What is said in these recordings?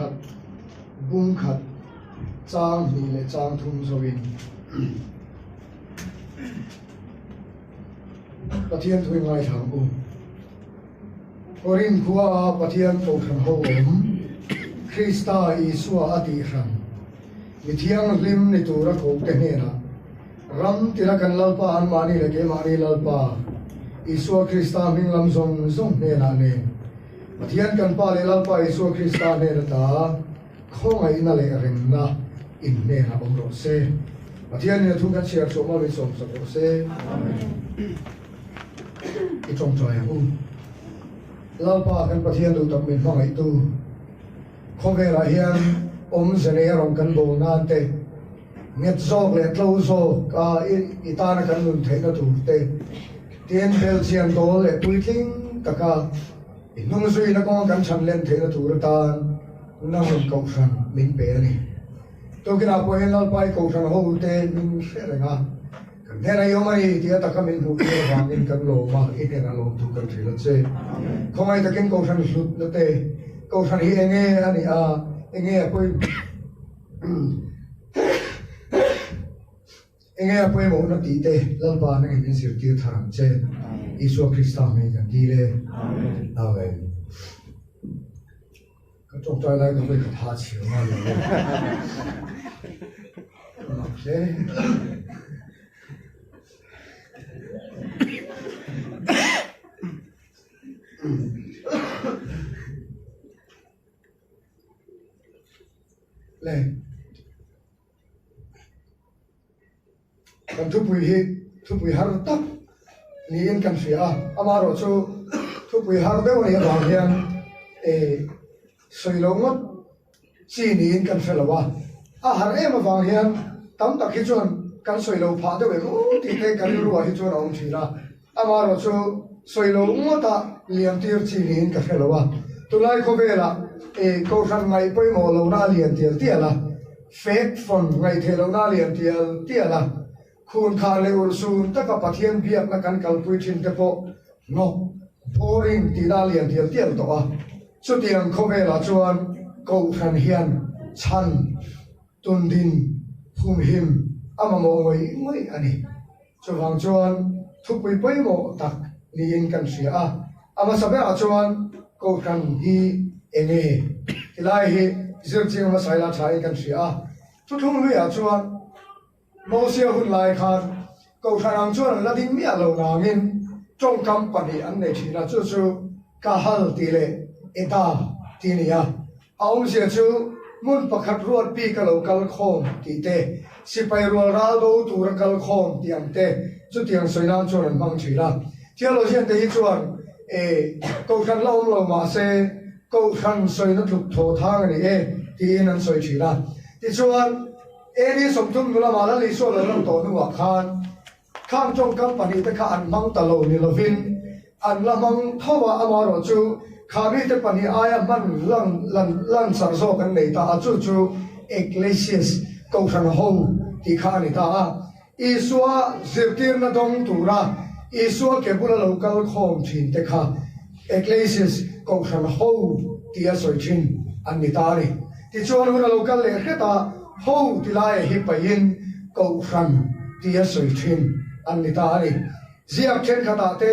khat bung khat chang hnih leh chang thum zawin Pathian thu i ngaithla ang u. Korinth khua a Pathian Kohhran ho awm, Krista Isua a tihhran, mi thianghlim ni tura kohte hnenah, Ram tila kan Lalpa anmahni leh keimahni Lalpa, Isua Krista hming lam zawng zawng hnenah nen, Pathian kan Pa leh Lalpa Isua Krista hnen ata khawngaihna leh remna in hnenah awm rawh se. Pathianin a thu kan chhiar chhuah hma min sawmsak rawh se. Amen. I tawngtai ang u. Lalpa kan Pathian duh tak min hmangaihtu, khawvelah hian awmze nei a rawn kan bawl nan te, nghet zawk leh tlo zawk a i tana kan nun theihna tur te, tin belchian dawl leh puitling taka i hnungzuina kawnga kan chhan len theihna tur atan nangin kohhran min pe a ni. Tukinah pawh hian Lalpa i kohhran hote min hre reng a. Kan hnenah i awm a ni tih a taka min hmuh tir avangin kan lawm a, i hnenah lawmthu kan hrilh a che. Khawngaih takin Kohhran hlutna te, Kohhran hi enge a nih a, enge a pawi enge a pawimawhna tih te Lalpa nangin min zirtir thar ang che. Isua Krista hming kan dil e. Amen. Ka tawngtai lai ka vawi khat ha chhiar ngai lo e. Ka mak hle. Le. Kan thupui hi thupui har tak niin kan hria a, amaherawh chu thupui har deuh a nih avang hian eh sawi loh ngawt chi niin kan hre lo a, a har em avang hian tam tak hi chuan kan sawi lo phah deuh em aw tih te ka rilruah hi chuan a awm thin a, amaherawh chu sawi loh ngawta liam tir chi niin ka hre lo a, tunlai khawvelah eh kohhran ngaih pawimawh lohna a lian tial tial a. Fek fawn ngaihtheih lohna lian tial tial a, khun khar leh urhsun taka Pathian biakna kan kalpui thin te pawh hnawk, boring, tihna lian tial tial tawh a. Chutiang khawvelah chuan Kohhran hian chhan, tundin, humhim a mamawh ngawih ngawih a ni. Chuvang chuan thupui pawimawh tak niin kan hria a, a hmasa berah chuan Kohhran hi enge tilai hi zirchiang hmasa ila thain kan hria a. Thuthlung hluiah chuan Mosia hun lai khan Kohhran ang chuan an la ding miah lo nangin tawngkam pahnih an nei thin a, chu chu Kahal tih leh Eta tih a ni a. A awmzia chu hmun pakhat ruat bik a lo kal khawm tih te, sipai rual ral do tura kal khawm tih ang te chutiang sawi nan chuan an hmang thin a. Theologian te hi chuan e Kohhran la awm lo mah se Kohhran sawina tluk thaw thang a ni e tiin an sawi thin a. Tichuan AD 30 hnu lamah Lal Isua lo lan tawh hnuah khan Khang tawngkam pahnihte kha an hmang ta lo ni lovin an la hmang tho a, amaherawhchu kha mite pahnih aia hman lan lan lansar zawk an nei ta a, chu chu Ecclesias, Kohhran ho, tih kha a ni ta a. Isua zirtirna dawng tura Isua ke bula lo kal khawm thin te kha Ecclesias, Kohhran ho, tia sawi thin an ni ta a ni. Tichuan hun a lo kal leh hret a, Ho ti laia hi pahin Kohhran tia sawi thin an ni ta a ni. Ziak thenkhatah te,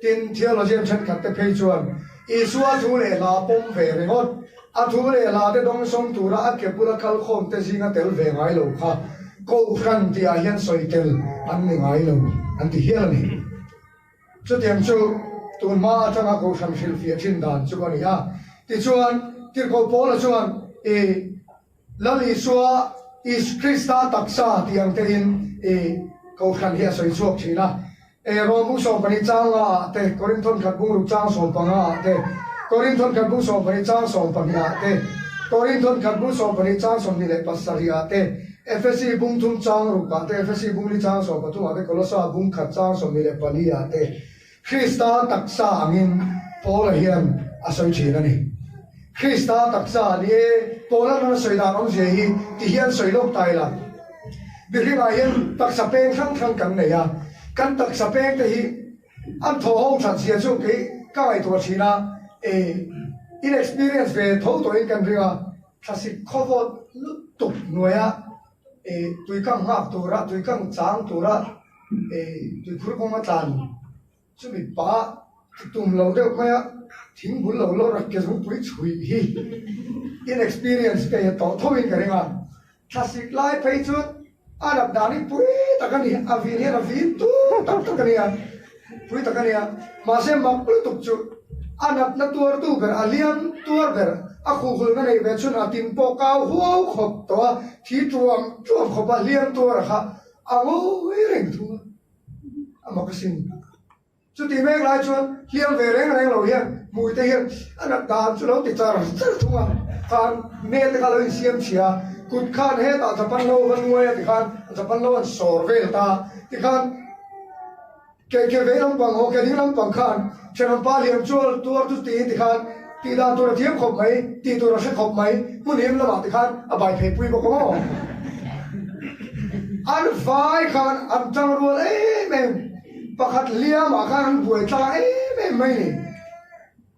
tin theologian thenkhat te phei chuan Isua thu leh hla pawm ve ringawt, a thu leh hla te dawngsawng tura a ke bula kalkhawm te zinga tel ve ngai lo kha Kohhran tihah hian sawi tel an ni ngai lo an ti hial a ni. Chutiang chu tun hma atanga Kohhran hrilhfiah thin dan chu a ni a. Tichuan, Tirhkoh Paula chuan i. Lal Isua, Is Krista taksa tih ang tein i Kohhran hi a sawi chhuak thin a. E Rom bung 12 chang nga ah te, Korinthon khat bung ruk chang 15 ah te, Korinthon khat bung 12 chang 12 ah te, Korinthon khat bung 12 chang 27 ah te, Efesi bung thum chang ruk ah te, Efesi bung li chang 13 ah te, Kolosa bung khat chang 24 ah te, Krista taksa angin Paula hian a sawi thin a ni. Krista taksa ni e, Paula nuna sawi dan awmzia hi ti hian sawi lawk ta ila. Mihringah hian taksa peng hrang hrang kan nei a, kan taksa peng te hi an thaw ho that zia chu kei ka ngaihtuah thin a, e, in experience ve tho tawhin kan ring a. Thlasik khawvawt lutuk hnuaia tuikang nghak tura, tuikang chang tura tuikhur kawnga tlan chumi pa tum lo deuh maia thingbul lo lawr a ke zungpui chhuih hi inexperience ka en tawh tho in ka ring a. Thlasik lai phei chu a rap dan hi pui tak a ni, a vin hian a vin tur tak tak a nia, pui tak a nia. Mahse mak lutuk chu a natna tuartu ber, a hliam tuar ber, a khuhhulna neih ve chhun a tin pawh kau huau khawp tawh a, thi tuam tuam khawp a hliam tuar a kha a ngawi reng thung a, a mak asin. Chutih mek lai chuan hliam ve reng reng lo hian hmui te hian a nat dan chu lo ti char char thung a, khan hmel te kha lo insiam chhia a, kut khan hetah Japan lo va nuai a tikhan Japan lo an sawr vel ta tikhan ke ke vei lampang haw ke ding lampang khan thenawmpa hliam chual tuar chu tiin tikhan tih dan tur a thiam khawp mai, tih tur a hre khawp mai, hmun him lamah tikhan a bai phei pui bawk ang aw. An vai khan an tang rual em em. Pakhat hliamah khan an buai tlang em em mai ni.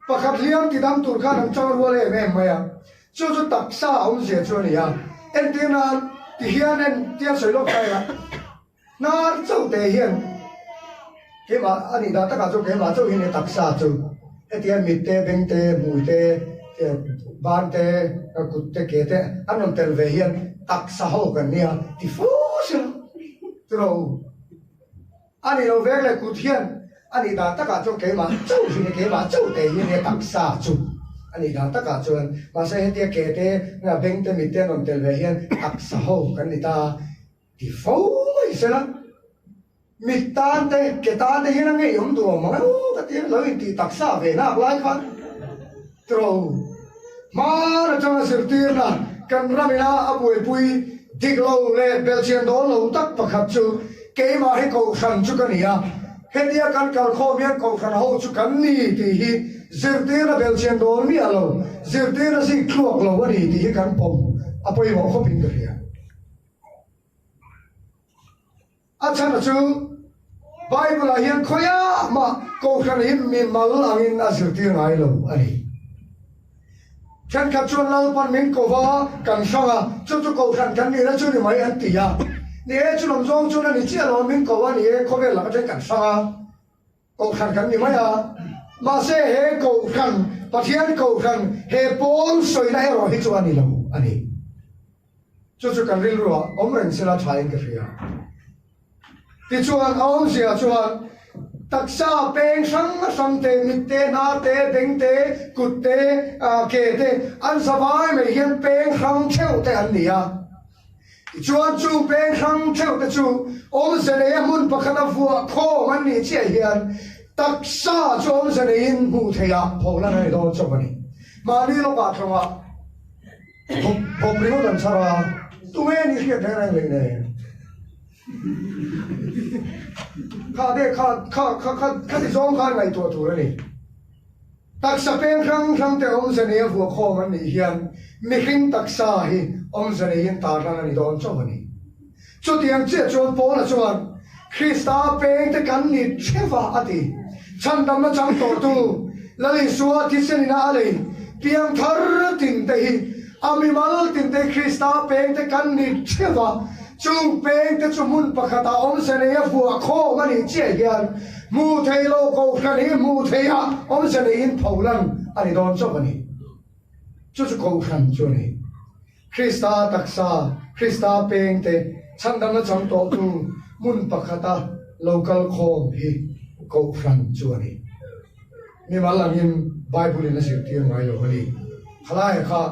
Pakhat hliam ti dam tur khan an chang rual em em mai a. Chu chu taksa a awmzia chu a ni a. Entir nan ti hian en tia sawi lawk ta ila, hnar chauh te hian keimah a nih dah takah chuan keimah chauh hi ni taksa chu. Hetiang mit te, beng te, hmui te, ban te, kut te, ke te an rawn tel ve hian taksa ho kan nia ti fo sila chu lo. A ni lo vek leh kut hian a nih dan takah chuan keimah chauh hi ni, keimah chauh te hi nia taksa chu a nih dan takah chuan. Mahse hetia ke te, beng te, mit te an rawn tel ve hian taksa ho kan ni ta ti fo mai sela. Mit tan te, ke tan te hian a ngeiawm duh awm ang emaw ka ti a, lo intih taksa ve nak lai khan tro hman atanga zirtirna kan ramina a buaipui dik lo leh belhchian dawn lo tak pakhat chu Keimah hi Kohhran chu ka ni a, hetia kan kalkhawm hian Kohhran ho chu kan ni tih hi zirtirna belhchian dawn miah lo, zirtirna zik tluak lo a ni tih hi kan pawm a pawimawh khawpin ka hria. A chhan chu Bible-ah hian khawiah mah Kohhran hi mimal angin a zirtir ngai lo a ni. Thenkhat chuan Lalpan min ko va, kan hrang a, chu chu Kohhran kan nihna chu ni mai an ti a. Ni e, chu lawm zawng chuan a ni chiah lo, min ko a ni e, khawvel laka then kan hrang a, Kohhran kan ni mai a. Mahse he Kohhran, Pathian Kohhran, he pawl sawina erawh hi chu a ni lo a ni. Chu chu kan rilruah awm reng sela thain ka hria. Tichuan, a awmzia chuan taksa peng hrang hrang te, mit te, hnar te, beng te, kut te, ke te, an zavai mai hian peng hrang theuh te an ni a. Tichuan, chung peng hrang theuh te chu awmze neia hmun pakhata vuah khawm an nih chiah hian taksa chu awmze neiin hmuh theihah pholan a ni dawn chawp a ni. Mahni lawkah thlawngah. Bawp ringawt an chhar a, tunge ni hriat reng reng leh nen. Kha te kha kha kha kha kha ti zawng khan ngaihtuah tur a ni. Taksa peng hrang hrang te awmze neia vuakhawm an nih hian mihring taksa hi awmze neiin tarlan a ni dawn chauh a ni. Chutiang chiah chuan Paula chuan, Krista pengte kan ni theuh a, a ti. Chhandamna chang tawhtu Lal Isua thisen ina a lei piang thar tinte hi a mimal tinte Krista pengte kan ni theuh a, chung pengte chu hmun pakhatah awmze nei a vuah khawm a nih chiah hian hmuh theih loh kohhran hi hmuh theih a awmze neiin pholan a ni dawn chauh a ni. Chu chu kohhran chu a ni. Krista taksa, Krista pengte chhandamna chang tawhtu hmun pakhata lo kal khawm hi Kohhran chu a ni. Mimal angin Bible-in a zirtir ngai lo a ni. Khalaia kha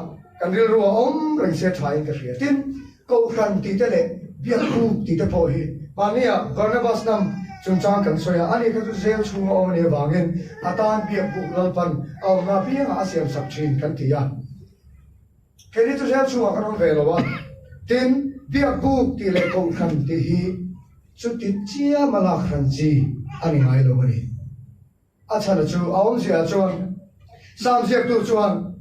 kan rilru a awm reng se thain ka hria. Tin, Kohhran tihte leh Biakbuk tihte pawh hi mahnia Barnabas hnam chungchang kan sawi a, ani kha chu zel chhunga awm a nih avangin a tan Biakbuk Lalpan a awmna apiangah a siamsak thin kan ti a. Keini chu zel chungah kan awm ve lo a, tin, Biakbuk tih leh Kohhran tih hi chuti chiama lak hran chi a ni ngai lo a ni. A chhana chu a awmziah chuan Sam ziaktu chuan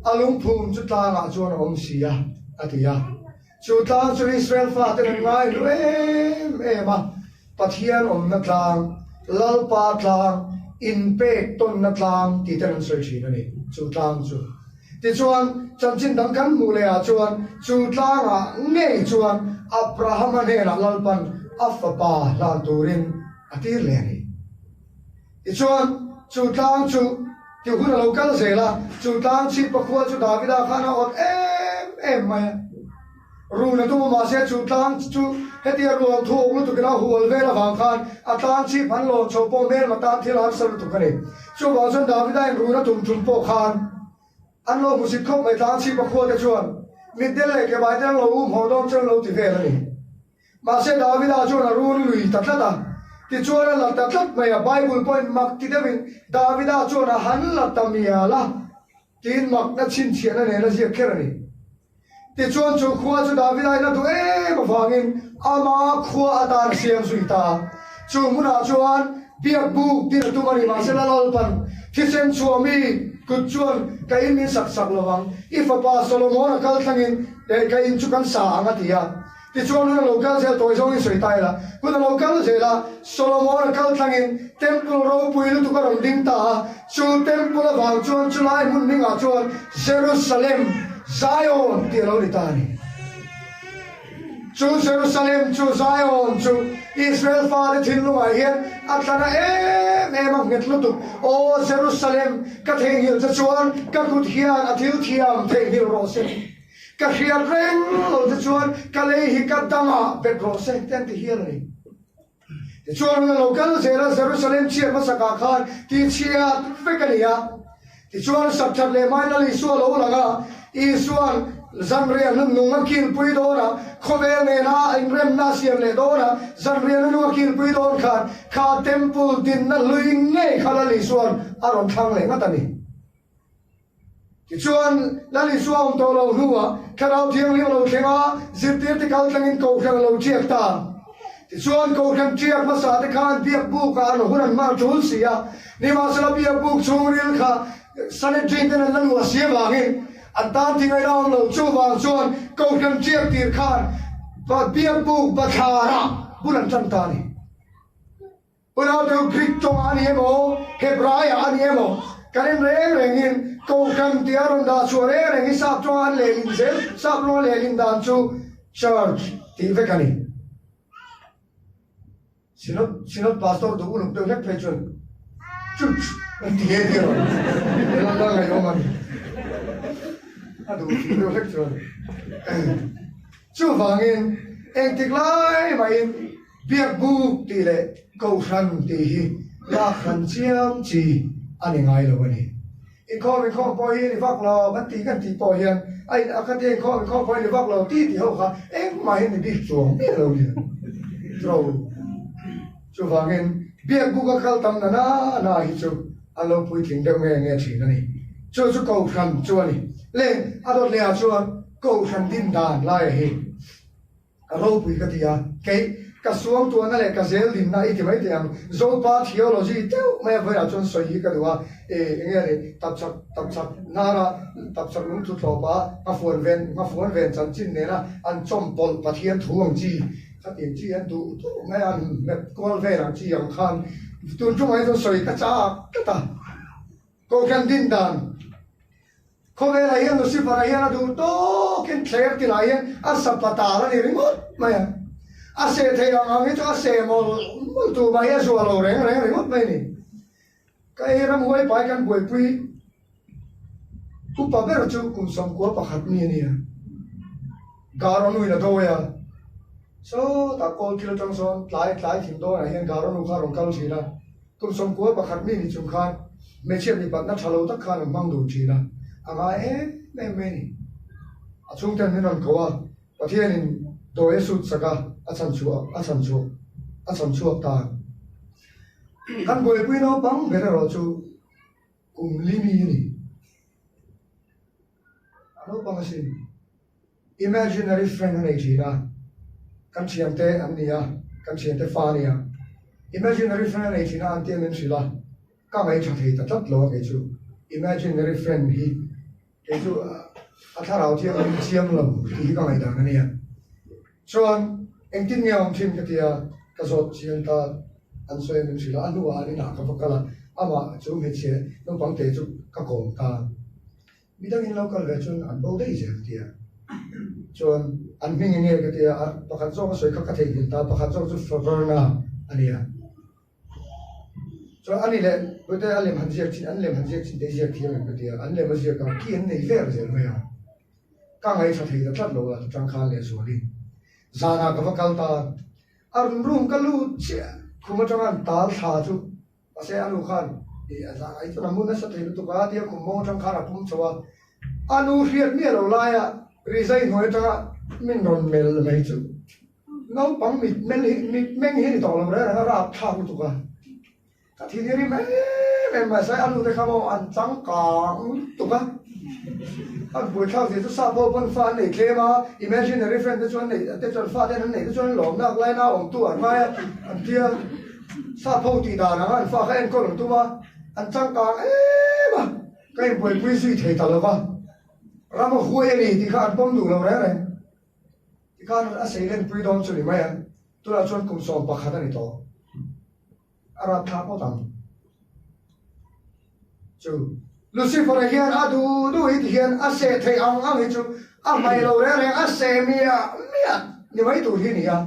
a lungphum chu tlangah chuan a awm si a, a ti a. Chu tlang chu Israel faten an ngai hlu em em a, Pathian awmna tlang, Lalpa tlang, inpek tawnna tlang tih ten an sawi thin a ni, chu tlang chu. Tichuan, chanchin dang kan hmuh leh ah chuan chu tlangah ngei chuan Abrahama hnenah Lalpan a fapa hlan turin a tir leh a ni. Tichuan, chu tlang chu ti hun a lo kal zel a, chu tlang chhip pakhua chu Davida khan a awt em em mai a. Run a tum a, mahse chu tlang chu hetia ruang thu awk lutukin a hual vel avang khan a tlang chhip han lawn chho pawh hmelma tan thil harsa lutuk a ni. Chuvang chuan Davida in run a tum tum pawh khan an lo hmusit khawp mai tlang chhip pakhua te chuan mitdel leh kebai te an lo um haw dawn chuan lo ti vel a ni. Mahse Davida chuan a run lui ta tlat a, tichuan a la ta tlat mai a, Bible pawhin mak ti deuhin Davida chuan a han la ta mial a tiin makna chhinchhiahna nen a ziak kher a ni. Tichuan chu khua chu Davida in a duh em avangin ama khua atan a siam zui ta a, chu hmunah chuan biak buk din a tum a ni. Mahse Lalpan thisen chhuah mi kut chuan ka in min sak sak lo vang, i fapa Solomon a kal thlangin ka in chu kan sa ang a ti a. Tichuan hun a lo kal zel tawi zawngin sawi ta ila, hun a lo kal zel a, Solomon a kal tlangin Temple ropui lutuk a rawn ding ta a, chu Temple avang chuan chulai hmun hmingah chuan Jerusalem, Zion, tih a lo ni ta a ni. Chu Jerusalem chu Zion chu Israel fate thinlungah hian a tlana em em a nghet lutuk. Aw Jerusalem, ka theihnghilh che chuan ka kut hian a thil thiam theihnghilh rawh se. Ka hriat reng lo te chuan ka lei hi ka dangah bet rawh se te an ti hial a ni. Tichuan hun a lo kal zel a, Jerusalem chhiat hmasakah khan tihchhiat vek a ni a. Tichuan Sapthat leh hmain Lal Isua a lo lang a, Isua'n zanriah hnunnung a kilpui dawn a, khawvel nena a inremna a siam leh dawn a, zanriah hnunnung a kilpui dawn khan kha Temple dinna hlui ngei kha Lal Isua'n a rawn thlang leh ngat a ni. Tichuan, Lal Isua awm tawh lo hnuah Thlarau Thianghlim a lo thleng a, zirtirte kal tlangin Kohhran a lo ṭiak ta. Tichuan, Kohhran ṭiak hmasa te khan biak bukah an hun an hmang ṭul si a, nimahsela biak buk chhungril kha Sanhedrin ten an la luah si avangin an tan ti ngaihna awm lo. Chuvang chuan Kohhran ṭiak tir khan biak buk bathlarah bul an ṭan ta a ni. Unau deuh Greek tawngah a ni emaw, Hebraiah a ni emaw, kan en reng rengin Kohhran tia rawn dah chhuah reng reng hi sap tawnga an lehlin zel, sap rawnga lehlin dan chu Church tih vek a ni. Synod, Synod Pastor duh uluk deuh hlek phei chuan Church an ti nghe tir a, la la ngaihawm a ni. A duh uluk deuh hlek chuan. Chuvangin engtik lai mahin Biak buk tih leh Kohhran tih hi lak hran chiam chi a ni ngai lo a ni. Inkhawm inkhawm pawh hi ni vak lo kan tih kan tih pawh hian a in a khatia inkhawm inkhawm pawh hi ni vak lo ti tih ho kha engmah hi ni bik chuang miah lo nia tro. Chuvangin biak buk a kal tam na na na hi chu an lo puitling deuh nge nge thin a ni. Chu chu Kohhran chu a ni. Le a dawt lehah chuan Kohhran din dan laia hi. Ka ropui ka ti a, kei ka suangtuahna leh ka zel dinna i ti mai teh ang. Zopa theology deuh mai a vawiah chuan sawi hi ka duh a, e enge ni tapchhak tapchhak hnara tapchhak lungthu thlawpa nghafuan ven nghafuan ven chanchin nena an chawmpawlh Pathian thu ang chi khatiang chi an duh duh mai a, an hmet kual vel ang chi ang khan tun ṭumah hi chuan sawi ka chak tlat a. Kohhran din dan Khawvelah hian Lucifer-a hian a duh tawkin thler ti lah hian a sapatal a ni ringawt mai a. A seh theih ang ang hi chu a seh mawlh mawlh tur mah hi a zuah lo reng reng ringawt mai a ni. Ka ei ramhuai pai kan buaipui upa ber chu kum 91 mi a ni a. Garo nuin a dawi a, sawtah kawlthil atang sawn tlai tlai thim dawnah hian Garo nu kha a rawn kal thin a. Kum 91 mi ni chung khan hmeichhia mipatna tha lo tak khan an hmang dun thin a, a ngai em em mai a ni. A chhungten min rawn ko a, Pathianin dawi a sut sak a, a chhan chhuah a chhan chhuak a chhan chhuak ta. Kan buaipui naupang ber erawh chu kum li mi a ni. A naupang asin. Imaginary friend a nei thin a, kan thiante an ni a, kan thiante fa a ni a. Imaginary friend a nei thin a an tia min hrilh a, ka ngaihṭha thei ta tlat lo a kei chu. Imaginary friend hi kei chu a thlarau thianghlim chiang lo tih hi ka ngaihdan a nia. Chuan engtin nge a awm thin ka ti a, ka zawt chiang ta an sawi a min hrilh a, a hnuah an inah ka va kal a, amah chu hmeichhe naupang te chu ka kawm ta. Midang in lo kal ve chuan an bo daih zel tia. Chuan an hming enge ka tia a, pakhat zawk a sawi kha ka theihnghilh ta, pakhat zawk chu Faverna a nia. Chuan ani leh Pute a lem han ziak chin, an lem han ziak chin te i ziak thiam em ka tia, an lem a ziak a, ki an nei vel zel mai a. Ka ngaithla thei ta tlat lo a, chutang khan lehzualin zanah ka va kal ta, a room ka lut chiah, khum atanga an tal thla chu Mahse a nu khan ih a zah ai chuan a mu nasa thei lutuk a tia khum mawng atang khan a pum chho a, a nu hriat miah lo laia rizai hnuai atanga min rawn mel mai chu naupang mit mel hi mit meng hi a ni tawh lo reng reng a rap thlak lutuk a, ka thin hi rim em em mahse a nu te kha maw an changkang lutuk a. A buaithlak zia chu sap ho pawn fa an nei tlem a, imaginary friend te chu an nei te chuan fa ten an neih te chuan an lawm nak laina awmtu an ngai a an tia sap ho tih dan anga an fa kha enkawl an tum a, an changkang em a, ka inbuaipui zui thei ta lo va, ram a huai a ni tih kha an pawm duh lo reng reng. Tikhan a seilenpui dawn chu ni mai a, tunah chuan kum 11 a ni tawh. A rapthlak ngawt ang chu. Lucifer-a hian a duh duh hi ti hian a seh theih ang ang hi chu a hmai lo reng reng a seh miah miah ni mai tur hi a ni a.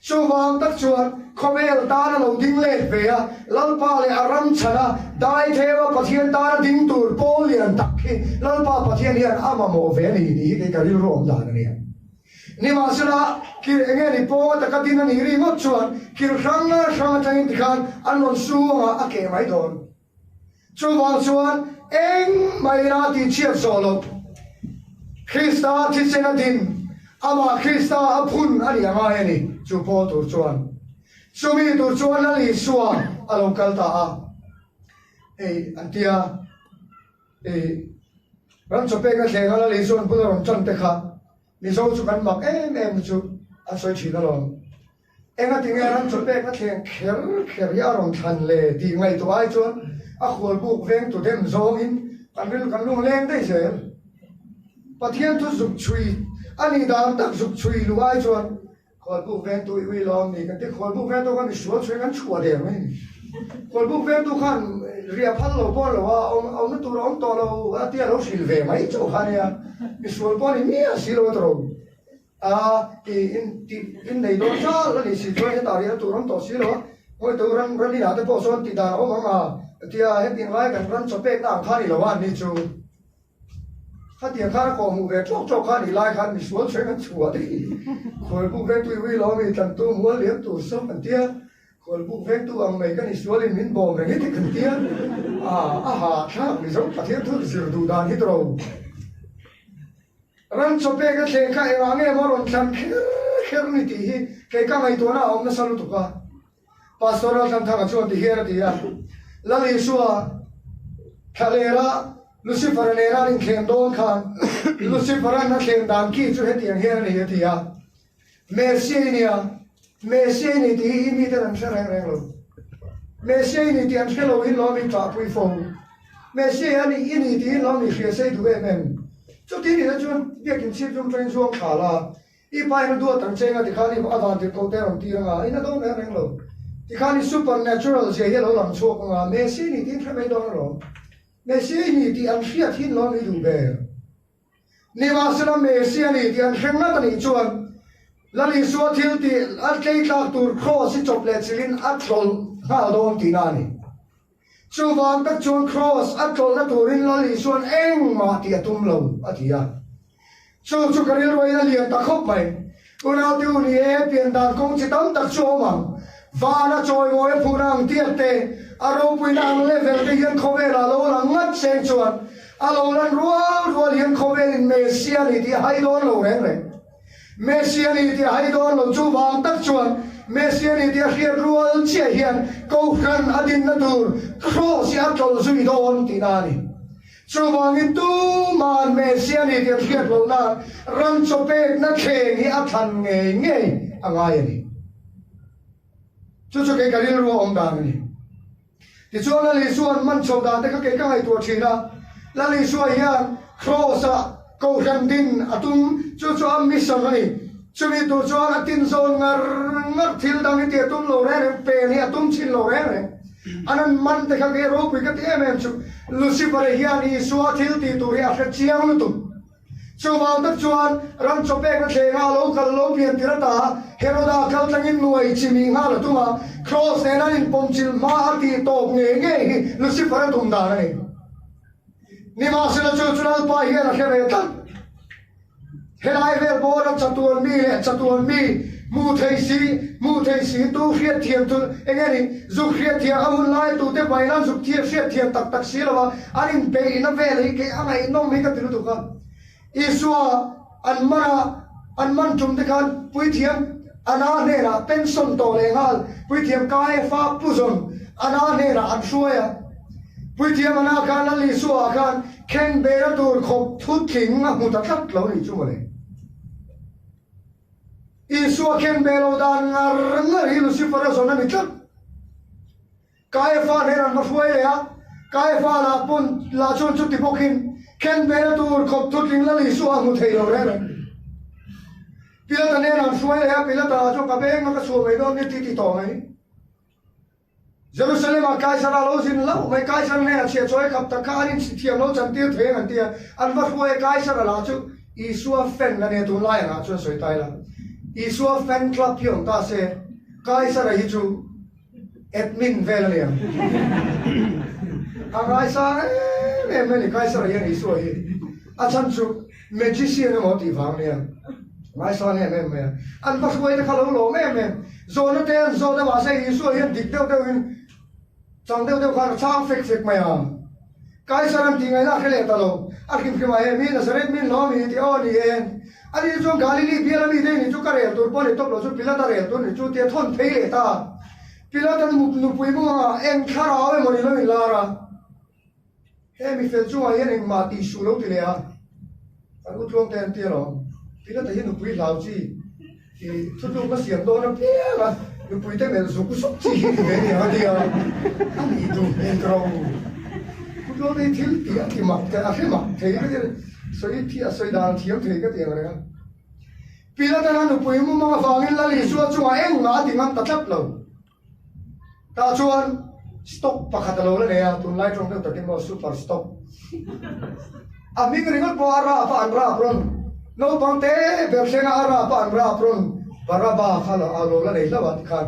Chuvang tak chuan khawvel tan a lo ding let ve a, Lalpa leh a ram chhana daitheu a Pathian tana ding tur pawl lian tak hi Lalpa Pathian hian a mamawh ve a ni tih hi kei ka rilru awm dan a ni a. Nimahsela, kir eng nge ni pawnga taka din a nih ri ngawt chuan kir hrang hrang atangin tikhan an rawn su anga a keh mai dawn. Chuvang chuan engmah ina tihchhiat zawh loh Krista thisen a din, amah Krista a phun a nih a ngai a ni, chu pawl tur chuan. Chumi tur chuan Lal Isua a lo kal ta a, hei an ti a. I ram chaw pek a thleng a Lal Isua'n bul a rawn tan te kha Mizo chu kan mak em em chu an sawi thin alawm. Engati nge ram chaw pek a thleng kher kher hi a rawn thlan le tih ngaihtuah ai chuan a khualbuk vengtu dem zawngin kan rilru kan lung leng daih zel. Pathian thu zuk chhui a nih dan tak zuk chhui luh ai chuan Khualbuk vengtu i ui lawm ni kan ti. Khualbuk vengtu khan misual chhuin an chhuah der mai a ni. Khualbuk vengtu khan riah phal lo pawh lo a, awmna tur a awm tawh lo a tia lo hrilh ve mai chauh kha nia. Misual pawh a ni miah si lo a tawrh a, i in tih in nei dawn chal a nih si chuan hetah riahna tur a awm tawh si lo a, ngawi tawh ran ran inah te pawh sawn tih dan a awm ang a tia hetiang lai kan ran chaw pekna ang kha a ni lo a an ni chu. Khatiang khan a kawhhmuh ve ṭawk ṭawk kha a nih lai khan misual chheng an chhuah daih. Khualbuk vengtu i ui lo mi tlantu mual liam tur sawm kan tia, khualbuk vengtu ang mai kan isualin min bawm reng hi ti kan tia, a hahthlak Mizo Pathian thu zir duh dan hi tawrh. Ram chaw pek a thleng kha engah nge maw rawn thlan kher kher ni tih hi kei ka ngaihtuahna a awm nasa lutuk a. Pastor Lalthanthanga chuan ti hian a ti a, Lal Isua thlalera Lucifer-a nena an inthlem dawn khan Lucifer-a'n a thlem dan ki chu hetiang hian a ni a ti a, Messia i nia, Messia i ni tih hi i miten an hre reng reng lo. Messia i ni tih an hre lo hi lawm i ṭahpui fo. Messia a ni i ni tih hi lawm i hria sei duh em em. Chuti nihna chuan biakin chhip zum ṭangin zuang thla la, I pa in a duat ang che nga tikhan i a van tirh ko te a rawn tir anga, in a dawn reng reng lo. Tikhan i supernatural zia hi a lo lang chhuak anga, Messi ni tiin hre mai dawn alawm. Messi ni tih an hriat hin lawm i duh ber. Nimahsela Messi a ni tih an hre ngat a nih chuan Lal Isua thil tih a tlei tlak tur cross hi chawp leh chilhin a tlawlh nghal dawn tihna a ni. Chuvang tak chuan Kraws a tlawlhna turin Lal Isua'n engmah tih a tum lo, a ti a. Chu chu ka rilruain a lian ta khawp mai. Unaute u ni e, pian dan kawng chi tam tak chu a awm ang. Vana chawimawi a phuhna ang tiat te, a ropuina ang level te hian khawvelah lo lang ngat seng chuan a lo lan rual rual hian khawvelin Messia ni tih a hai dawn lo reng reng. Messia ni tih a hai dawn lo chu vang tak chuan Messia ni tih a hriat rual chiah hian Kohhran a dinna tur Kraws hi a tlawlh zui dawn tihna a ni. Chuvangin tuma'n Messia ni tih a hriat loh nan ram chaw pekna thleng hi a thlan ngei ngei a ngai a ni. Chu chu kei ka rilru a awm dan a ni. Tichuan Lal Isua'n man chho dan te kha kei ka ngaihtuah thin a, Lal Isua hian Kraws-ah Kohhran din a tum, chu chu a mission a ni. Chumi tur chuan a tin zawn ngar ngar thil dang hi tih a tum lo reng reng, pen hi a tum chin lo reng reng. An an man te kha kei ropui ka ti em em chu Lucifer-a hian Isua thil tih tur hi a hre chiang lutuk. Chuvang tak chuan ram chawpekna thlenga a lo kal lo pian tir ata Heroda kal tlangin nuai chi mih nghal a tum a, Kraws nena an inpawmchilh hma a tih tawp ngei ngei hi Lucifer-a tum dan a ni. Nimahsela chu chu Lalpa hian a hre ve tlat. Helai vel bawra chatuan mi leh chatuan mi hmuh thei si, hmuh thei si tu hriat thiam chu eng nge ni? Zuk hriat thiam a hun lai tute hmaiin an zuk thiam hriat thiam tak tak si lo a, an inbeihna vel hi kei a ngaihnawm hi ka ti lutuk a. Isua an man a, an man tum te khan puithiam Ana hnenah pension tawh leh nghal puithiam Kaiafa pu zawn Ana hnenah an hruai a. Puithiam Ana khan Lal Isua khan khen bera tur khawp thu tling a hmu ta tlat lo nih chu mawle. Isua khen be lo dan ngar ngar hi Lucifer a zawn a ni tlat. Kaiafa hnen an va hruai leh a, Kaiafa lah pawn lah chuan chuti bawkin khen bera tur khawp thu tling Lal Isua a hmu thei lo reng reng. Pilata hnen an hruai leh a, Pilata lah chuan ka beng a ka chhuah mai dawn nia ti ti tawh mai. Jerusalem-ah Kaisar-a lo zin hlauh mai, Kaisar hnenah chhiah chawi khap tak kha an inchhithiam lo chantir thei ang an ti a, an va hruai a, Kaisar-a lah chu Isua fan a nia tunlai angah chuan sawi ta ila, Isua fan club hi awm ta se, Kaisar-a hi chu admin vel a nia. A ngaisang em em mai a ni Kaisar-a hian Isua hi, a chhan chu Magician emaw tih vang nia ngaisang em em mai a, an va hruai te kha lo lawm em em, zawhna te an zawt a mahse Isua hian dik deuh deuh in chang deuh deuh khan a chhang fek fek mai a, Kaisar an tih ngaihna a hre leh ta lo, a hrim hrim ah he mi Nazareth min hlawm i ti aw ni e, ani chu chuan Galili bial a mi te ni chu ka rel tur pawh ni tawp lo chu Pilata rel tur ni chu tia thawn phei leh ta, Pilata nupui mumangah eng thlarau emaw ni lo in lar a. He mi fel chungah hian engmah tih suh lo ti leh a, kan u tluang te an ti alawm. Pilata hi nupui hlau chi i thutluk ka siam dawn apiang a, nupui te melh zuk zuk chi hi ti ve ni ang a ti a, a nih duh hmel ka ro. U tluang te hi thil tih a ti mak thei, a hre mak thei ka ti a, sawi thi a sawi dan a thiam thei ka ti ang reng a. Pilata nupui mumang avangin Lal Isua chungah engmah a ti ngam ta tlat lo. Tah chuan stock pakhat a lo la nei a, tunlai tawng deuh takin maw super stock. A hming ringawt pawh a rap a an rap rawn, naupang te ber thlenga a rap a an rap rawn Baraba kha a lo la nei hlauh a tikhan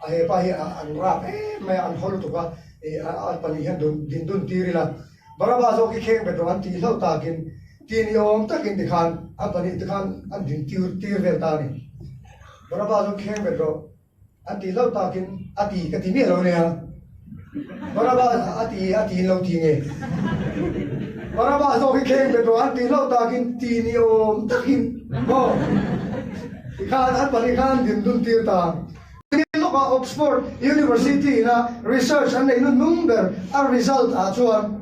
a hepa hi an rap em mai a, an haw lutuk a, a pahnih hian din dun tir ila Baraba zawk hi kheng bet rawh an tih hlauh takin ti ni awm takin tikhan a pahnih tikhan an din tir vel ta a ni. Baraba zawk kheng bet rawh. An tih hlauh takin a ti ka ti miah lo nia. Barabas a ti a ti in lo ti nge. Barabas zawk hi kheng bet rawh an tih hlauh takin ti ni awm takin maw tikhan an pahnih khan an din dun tir ta. Lawkah Oxford University ina research an neih hnuhnung ber a result ah chuan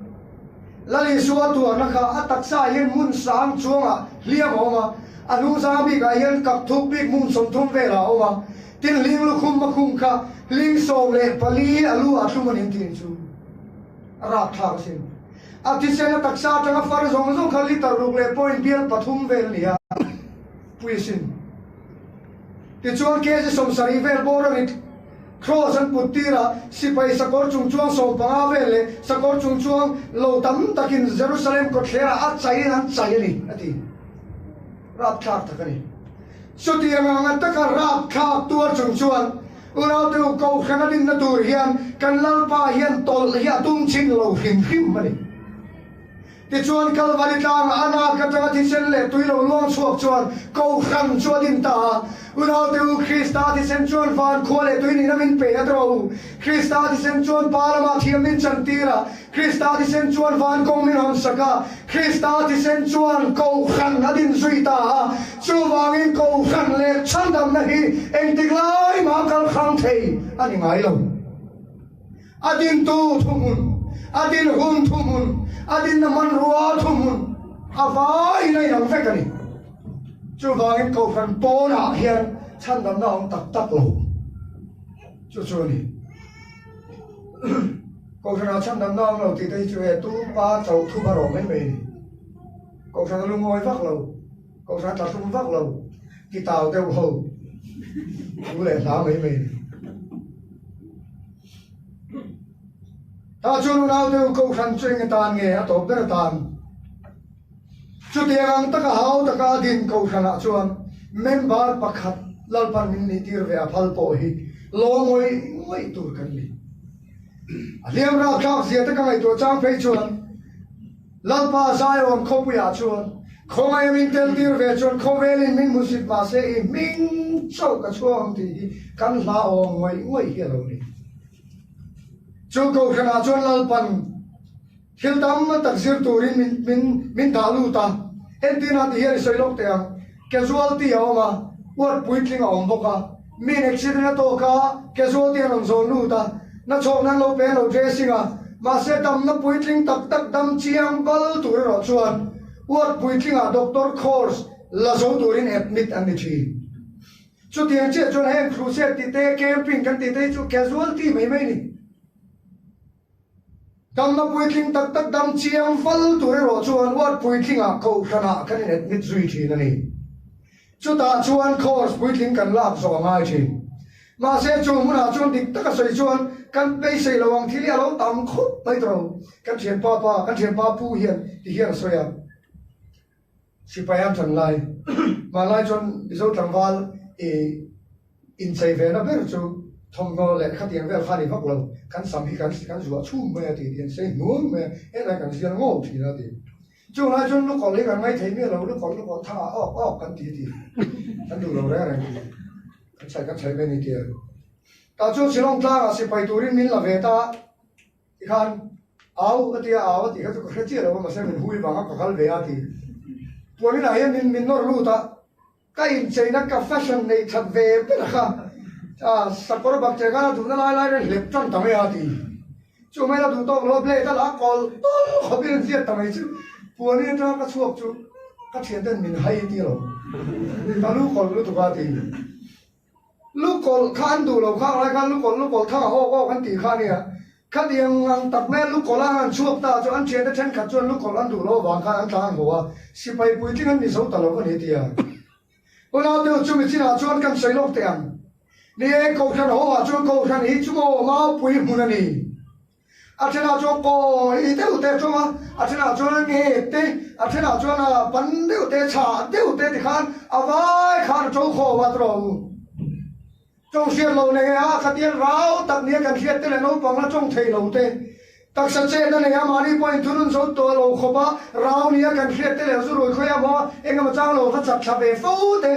Lal Isua tuarna kha a taksa ah hian hmun sang chuangah hliam a awm a, a hnungzang bikah hian kap thuk bik hmun 30 velah a awm a, tin hling lukhum makhum kha hling 14 a lu ah thlum a nin thin chu a rapthlak asin. A thisen a taksa atanga far zawng zawng kha litre ruk leh point bial pathum vel a ni a, pui asin. Tichuan kg 70 vel bawr a rit. Kraws an put tir a, sipai sakawr chung chuang 15 vel leh sakawr chung chuang lo tam takin Jerusalem kawtthlerah a chaiin an chai a ni, a ti. Rapthlak tak a ni. Chutiang anga taka rapthlak tuar chung chuan unaute u kohhran a dinna tur hian kan Lalpa hian tawlh hi a tum chin lo hrim hrim a ni. Tichuan Kalvari tlangah a nak atanga thisen leh tui lo luang chhuak chuan Kohhran chu a din ta a. Unaute u, Krista thisen chuan van khua leh tui nihna min pe a tawh u. Krista thisen chuan Pa lamah thiam min chantir a. Krista thisen chuan van kawng min hawnsak a. Krista thisen chuan Kohhran a din zui ta a. Chuvangin Kohhran leh chhandamna hi engtik lai mah kal hrang thei a ni ngai lo. A dintu thuhmun, a din hun thuhmun, a dinna hmanrua thuhmun a vaiin a inang vek a ni. Chuvangin Kohhran pawnah hian chhandamna a awm tak tak lo. Chu chu a ni. Kohhranah chhandamna a awm lo tih te hi chu e tu pa chauh thu va rawh mai mai a ni. Kohhran a lungawi vak lo, Kohhran tla hlum vak lo, ti tau deuh ho thu leh hla mai mai a ni. Tah chuan unaute u Kohhran chu eng atan nge a tawp ber atan? Chutiang ang taka hau taka a din Kohhranah chuan member pakhat Lalpan min nih tir ve a phal pawh hi lawm ngawih ngawih tur kan ni. A hliam rapthlak zia te ka ngaihtuah chang phei chuan Lalpa Zion khawpuiah chuan khawngaih min tel tir ve chuan khawvelin min hmusit mahse i hming chauh ka chhuak ang tih hi kan hla awm ngawih ngawih hi a lo ni. Chu Kohhranah chuan Lalpan thil tam tak zir turin min min min dah lut a, entirna ti hian i sawi lawk teh ang, casualty a awm a, ward puitling a awm bawk a, min accident a tawk a, casualty an rawn zawn lut a, na chhawkna an lo pe an lo dressing a, mahse damna puitling tak tak dam chiang bal tur erawh chuan ward puitlingah doctor course la zo turin admit an ni thin. Chutiang chiah chuan heng crusade tih te, camping kan tih te hi chu casualty mai mai a ni. Damna puitling tak tak dam chiang fal tur erawh chuan ward puitlingah kohhranah kan in admit zui thin a ni. Chutah chuan course puitling kan lak zawh a ngai thin. Mahse chu hmunah chuan dik taka sawi chuan kan beisei lo ang thil hi a lo tam khawp mai tawh. Kan thianpa pa, kan thianpa pu hian ti hian a sawi a. Sipai an tan lai. Hmanlai chuan Mizo tlangval i inchei ve na ber chu thawmhnaw leh khatiang vel kha a ni vak lo. Kan sam hi kan kan zuah chhum mai a ti ti an sei hnuang mai a, helai kan zial ngawk thin a ti. Chung lai chuan lukawlh hi kan ngaithei miah lo, lukawlh lukawlh thangah awk awk kan ti ti. Kan duh lo reng reng ti. Kan chhaih kan chhaih mai a ni tia. Tah chuan Shillong tlangah sipai turin min la ve ta. Tikhan au a ti a, au a tih kha chu ka hre chiah lo a, mahse min hui vang a ka kal ve a ti. Puaninah hian min min nawr lut a, ka incheina ka fashion neih that ve ber kha a sakawr bak che khan a duhna lai lai reng hlep tan ta mai a ti. Chu mai la duh tawk lo a blade a la kawl tawl khawp in an ziak ta mai chu puanin atanga ka chhuak chu ka thianten min hai ti lo, ka lu kawlh lutuk a ti. Lukawlh kha an duh lo kha ang lai khan lukawlh lukawlh thang a awk awk an tih kha a nia. Khatiang ang tak mai a lukawlh a han chhuak ta chu an thiante thenkhat chuan lukawlh an duh lo avang khan an tlan haw a, sipai puitling an ni zo ta lo a ni tia. Unau deuh chu mi chinah chuan kan sawi lawk teh ang. Ni e, Kohhran haw ah chuan Kohhran hi chu maw maupui hmun a ni. A thenah chuan kawi deuh te a tawng a, a thenah chuan a nge te, a thenah chuan a ban deuh te, chhah deuh te tikhan a vai khan a to khawm a tawng. Tawng hriat lo nei a, khatiang rau tak nia kan hriat te leh naupang la tawng thei lo te, taksa chetna nei a mahni pawhin thunun zo tawh lo khawp a, rau nia kan hriat te leh zu rui khawi a maw engemaw chang lo va chat thla ve fo te.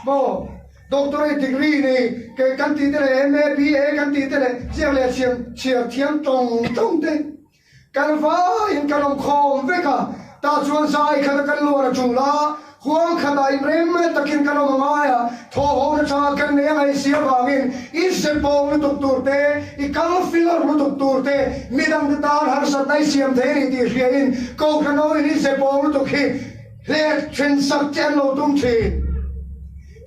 Maw? Doctorate degree nei ke kan tih te leh MA, BA kan tih te leh ziak leh chhiar chhiar thiam tawng tawng te kan vaiin kan awm khawm vek a, tah chuan zai khat a kan luan a tul a, huang khatah inrem takin kan awm a ngai a, thawhhona tha kan nei a ngaihsi avangin i se pawng lutuk tur te, i kal filawr lutuk tur te, midangte tan harsatna i siam thei a ni tih hriain Kohhranawin i se pawng lutuk hi Hlek then sak che an lo tum thin.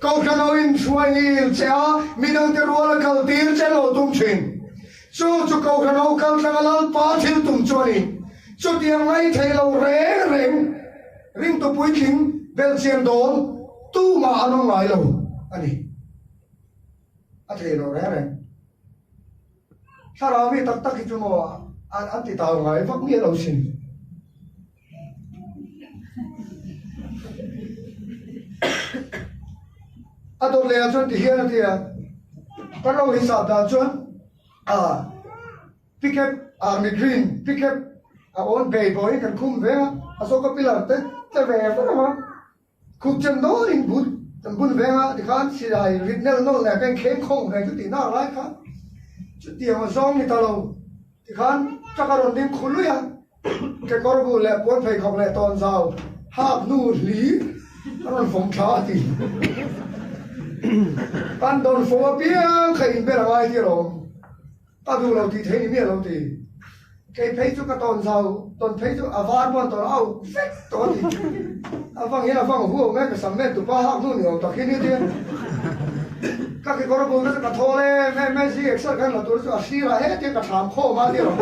Kohhran ho in hruai ngil che a, midangte rual a kal tir che an lo tum thin. Chu chu Kohhran ho kal tlang a Lalpa thil tum chu a ni. Chutiang ngai thei lo reng reng ringtu puitling belhchian dawn tumah an awm ngai lo a ni. A thei lo reng reng. Thlarau mi tak tak hi chu maw an ti tau ngai vak miah lo sin. A dawt leh ah chuan ti hian a ti a, kan lo hisap dan chuan ah pickup army green pickup a awn bei bawiin kan khum veng a, a zawk a pillar te tle ve vek ang a, khup chen dawrin but kan bun veng a tikhan silai rit nel nawlh leh ka inkheng khawng ve chu tih nak lai kha chutiang a zawng ni ta lo tikhan truck a rawn ding khu lui a. Kekawr bu leh puan pheikhawk leh tawn zau hak hnu hli a rawn fawm thla a ti. Kan dawn fo apiang kha in ber a ngai tir awm. Ka duh lo tih thei ni miah lo ti. Kei phei chu ka tawn zau tawn phei chu a var pawn tawn au vek tawh a ti. A vang hian a vang huau mai ka sam nen tupa hak hnu ni awm tak hi ni tia. Ka kekawr bul te chu ka thawl em em mai si exer khan la tur chu a sirah hetia ka thlam khawm a tir awm.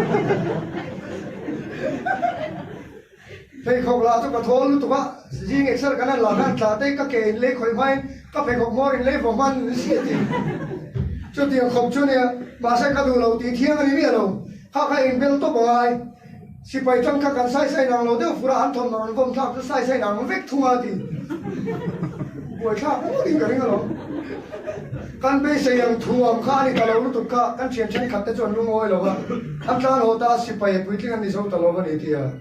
Pheikhawk lah chu ka thawl lutuk a, zing exer kan han la khan tla te ka ke in lei khawih hmain ka pheikhawk hmawr in lei vaw hman si a ti. Chutiang khawp chu nia, mahse ka duh lo tih thiang a ni miah lo. Kha kha inbel tawp a ngai. Sipai tang kha kan sai sai nang lo deuh fur a, an thawmhnaw rawn vawm thlak chu sai sai nang vek thung a ti. Buaithlak ngawtin ka ring alawm. Kan beisei ang thuam kha a ni ta lo lutuk kha, kan thian thenkhat te chuan lungawi lo va, an tlan haw ta a, sipai a puitling an ni zo ta lo va ni ti a.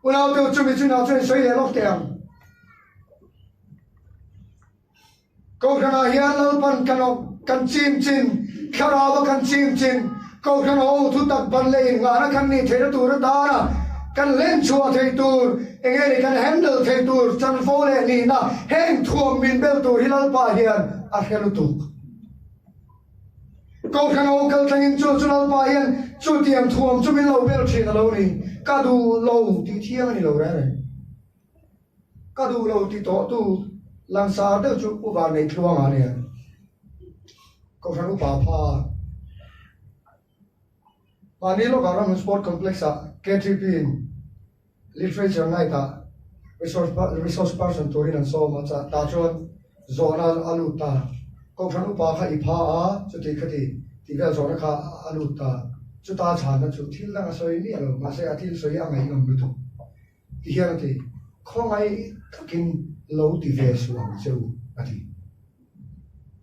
Unaute chumi chu nau chuan i sawi leh lawk teh ang. Kohhranah hian Lalpan kan awk, kan chim chin, Thlarau a kan chim chin, Kohhran ho thutak ban leh innghahna kan nih theihna tur atana kan hlen chhuah theih tur, eng nge ni kan handle theih tur chanvo leh nihna heng thuam min bel tur hi Lalpa hian a hre lutuk. Kohhran ho kal thlangin chu chu Lalpa hian chutiang thuam chu min lo bel thin a lo ni. Ka duh lo tih thiang a ni lo reng reng. Ka duh lo ti tawh tu langsar deuh chu U Vanneih Tluanga nia. Kohhran upa pha mahni lawkah Ramhlun Sport Complex ah KTP in Literature Night ah resource person turin an sawm a, tah chuan zawhna a lut ta. Kohhran upa kha i pha a, chuti khati tih vel zawhna kha a lut ta. Chuta chhanna chu thil dang a sawi miah lo, mahse a thil sawi a ngaihnawm lutuk. Ti hian a ti, Khawngaih takin lo ti ve suh ang che u, a ti.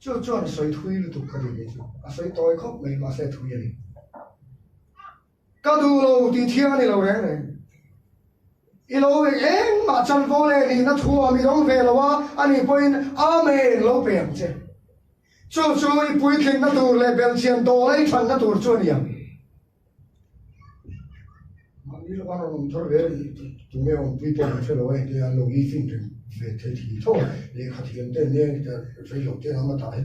Chu chuan a sawi thui lutuk ka ti kei chu. A sawi tawi khawp mai, mahse a thui a ni. Ka duh lo tih thiang a ni lo reng reng. I lo eng engmah chanvo leh nihna thuam i dawng ve lo a, ani pawhin Amen lo pe ang che. Chu chu i puitlinna tur leh belhchian dawl a i thanna tur chu a ni ang. Mahni lova rawn awm thar ve tunge awm pui pawh kan hre lo a, engtia an lo living reng ve thei thin tho a, lehkha thiam te an nia engtia rei lo te an awm a tah hi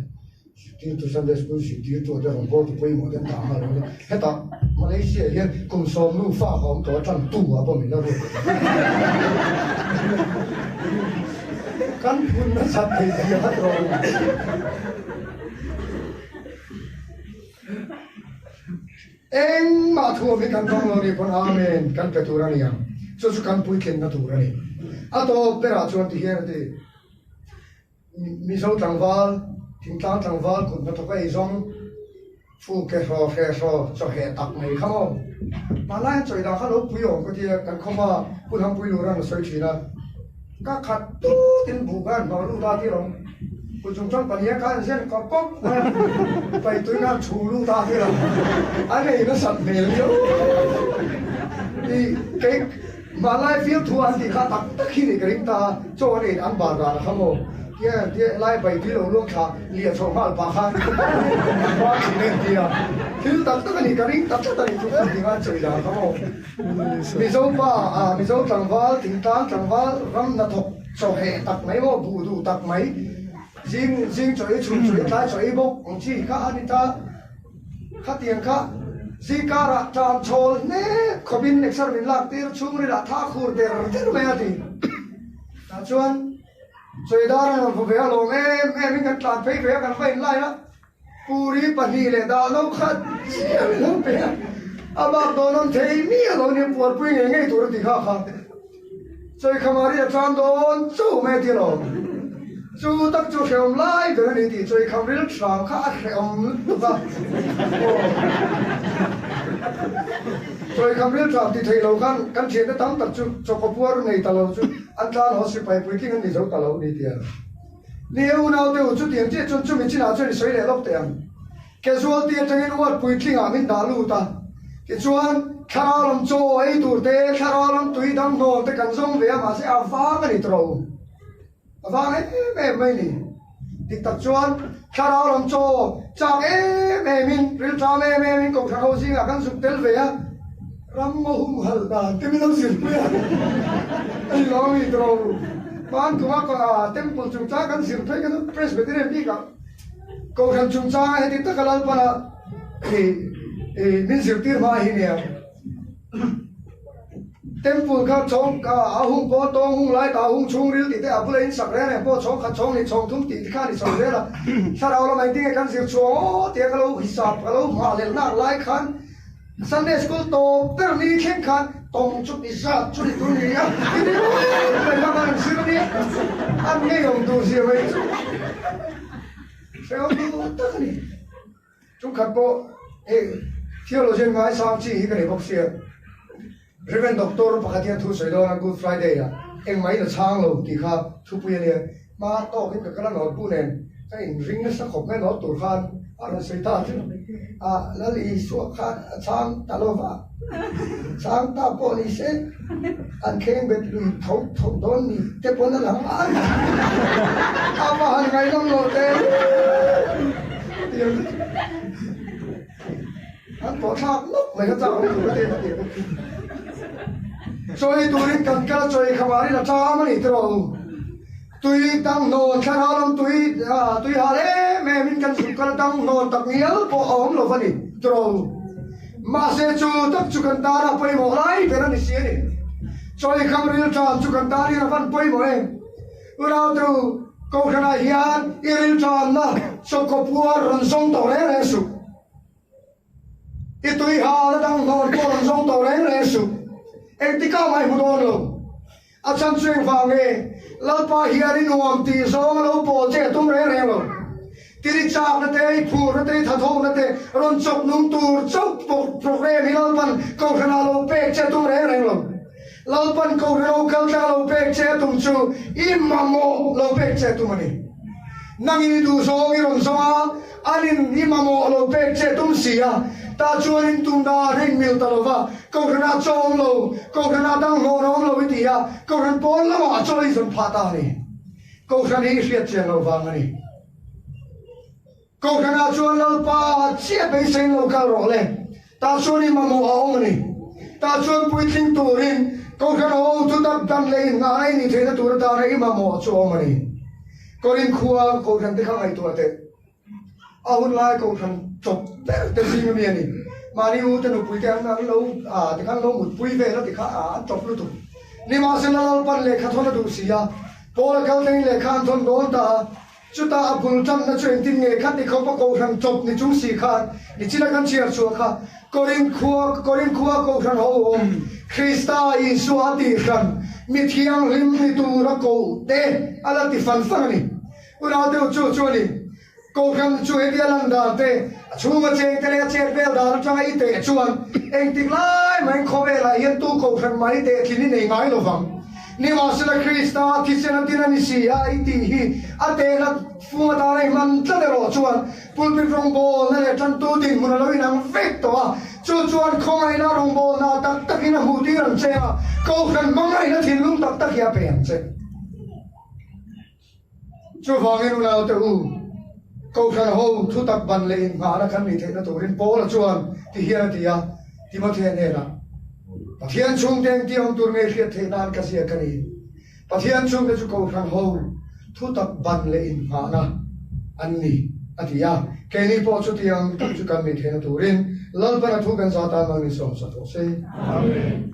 zirtirtu Sunday school zirtirtu te rawn bawr tu pawimawh te an dah nghal ringawt a, hetah Malaysia hian kum sawmnu fa ka awm tawh a tan tu ah pawh min la ruat kan phun nasat thei zia kha tawh. Engmah thuam hi kan dawng lo nih pawn Amen kan pe tur a ni ang. Chu chu kan puitlinna tur a ni. A tawp berah chuan ti hian a ti, Mizo tlangval, thingtlang tlangval kut hnathawk a ei zawng fu ke hraw hre hraw chawheh tak mai kha maw. Hmanlai hian chawi dah kha lo pui awm ka ti a, kan khawpa Pu Thangpui Luran a sawi thin a. Ka khat tut in buh khan hnawh lut a tir awm. Kut chung chuan pahnih a khan zen kawp kawp mai a, paitui khan chhu lut a tir awm. A nei nasat hmel viau. I kei hmanlai fiamthu an tih kha tak tak hi nih ka ring ta a, chaw an ei an bar dan a kha maw. Tia tia lai paitui lo luang thla liah chhoh nghal pah khan an bar thin a inti a. Thil tak tak a nih ka ring ta tlat a nih chu kut ding a an chawi dan kha maw. Mizo pa ah Mizo tlangval, thingtlang tlangval ram hnathawk chawheh tak mai maw, buh duh tak mai, zing zing chaw ei chhun chaw ei tlai chaw ei bawk ang chi kha a ni ta. Khatiang kha zingkarah tan chhawl hnek khawpin exer min lak tir chhungrilah tha khur der der mai a ti. Tah chuan chawidar an rawn vaw ve a lawm em em in kan tlan phei ve a kan va inline a. Puri pahnih leh dah lo khat chiah min lo pe a, a bak dawn awm thei miah lo nia puarpui ngei ngei tur a ti kha kha. Chawikham a tan dawn chauh mai a ti alawm. Chu tak chu hrehawm lai ber a ni tih chawikham ril hrang kha a hrehawm lutuk a. Aw. Chawikham ril hrang ti thei lo khan kan thiante tam tak chu chawkaw puar nei ta lo chu an tlan haw sipai puitling an ni zo ta lo a ni tia. Ni e unau te u, chutiang chiah chuan chumi chinah chuan i sawi leh lawk teh ang. Casualty atangin uat puitlingah min dah lut a, tichuan thlarau lam chaw ei tur te, thlarau lam tui dang hnawn te kan zawng ve a, mahse a vang a ni tawh lo. A vang em em mai ni. Dik tak chuan thlarau lam chaw chak em em in, rilṭam em em in kohhran ho zingah kan zuk tel ve a, ram ngaw humhalh dan te min lo zirpui a, a ni lo a mi tawh lo. Hman kuma temple chungchang kan zir phei kha chu Presbyterian bikah Kohhran chungchanga heti taka Lalpana min zirtir hma hi nia. Temple kha chhawng a hung pawh tawng hung lai ta hung chhungril tih te a bula in sak reng reng pawh chhawng khat chhawng ni chhawng thum tih te kha a ni chho zel a. Thlarau lamah engtin nge kan zir chhuang aw tia ka lo hisap ka lo nghah leh nak lai khan Sunday school tawp ber ni thleng khan tawng chu i zat chu ni tur ni a, i ni reng mai kha khan an zir a nia, an ngeiawm duh zia mai chu hrehawm duh tak a ni. Chungkhat pawh hei Theologian ngaisang chi hi ka nei bawk sia. Rev. Doctor pakhat hian thu sawi dawn a Good Friday ah engmah in a chhang lo tih kha thupui a nia. Hma tawkin ka kal a nawtbu nen ka inring nasa khawp mai nawt tur khan a rawn sawi ta chu a Lal Isua khan a chhang ta lo va, chhang ta pawh ni se an kheng bet lui tho tho dawn ni te pawn a lang a, a va han ngaihnawm lo teh An pawh thlak lawk mai kha chak awm tur ka ti a ti bawk chu. Chawi turin kan kal a chawi khamah rin a ṭam a ni tiraw u. Tui dang hnawn thlarau lam tui tui hal em em in kan zuk kal a dang hnawn tak ngial pawh a awm lo va ni tiraw u. Mahse chu tak chu kan tan a pawimawh lai ber a ni si a ni. Chawi kham ril ṭam chu kan tan hian a van pawimawh em. Unautu Kohhranah hian i ril ṭamna chawkaw puar rawn zawng tawh reng reng suh. I tui hal a dang hnawn pawh rawn zawng tawh reng reng suh. Engtikah mah i hmu dawn lo. A chhan chu engvang nge? Lalpa hian i nuam tih zawng a lo pawl che a tum reng reng lo. Tiri chakna te, i phurna te, i thathawkna te rawn chawp nung tur chauh program hi Lalpan Kohhranah lo pek che a tum reng reng lo. Lalpan Kohhran ho kal tlang a lo pek che a tum chu i mamawh lo pek che a tum a ni. Nangin i duh zawng i rawn zawng a, anin i mamawh lo pek che a tum si a. Tah chuan in tum dan a inmil ta lo va, Kohhranah chaw awm lo, Kohhranah dang hlawh a awm lo i ti a, Kohhran pawn lamah chaw i zawn phah ta a ni. Kohhran hi i hriat chian loh vang a ni. Kohhranah chuan Lalpa chiah beiseiin lo kal rawh le. Tah chuan i mamawh a awm a ni. Tah chuan puitling turin Kohhran ho thu tak dan leh inngahna i nih theihna tur atana i mamawh chu a awm a ni. Korin khua Kohhran te kha ngaihtuah teh. A hun lai Kohhran chawp ber te zing ami a ni. Mahni u te nupui te an lo tikhan lo mutpui vel a tikha an chawp lutuk. Nimahsela Lalpan lehkha thawn a duh si a, Paula kal tengin lehkha an thawn dawn ta a. Chutah a bul tanna chu engtin nge kha ti khawpa Kohhran chawp ni chung si khan nichina kan chhiar chhuah kha Korin khua Korin khua Kohhran ho awm Krista Isua a tih hran mi thianghlim ni tura koh te a la ti fan fan a ni. Unaute chu chu a ni. Kohhran chu hetia lan dan te, a chhunga cheng te leh a chet vel dan atanga i teh chuan engtik lai maiin khawvelah hian tu Kohhran mah i teh thlin i nei ngai lovang. Nimahsela Krista thisen a tin a ni si a i tih hi a tehna fung atana i hman tlat erawh chuan pulpit rawngbawlna leh tantu dinhmun a lo inang vek tawh a, chu chuan khawngaihna rawngbawlna tak takin a hmuhtir ang che a, Kohhran hmangaihna thinlung tak tak hi a pe ang che. Chuvangin unaute u, Kohhran ho thutak ban leh inngahna kan nih theihna turin Paula chuan ti hian a ti a, Timothea hnenah, Pathian chhungte engti awm tur nge hriat theih nan ka ziak a ni. Pathian chhungte chu Kohhran ho thutak ban leh inngahna an ni, a ti a. Keini pawh chutiang tak chu kan nih theihna turin Lalpan a thu kan zah tan mang ni sawmsak rawh se. Amen.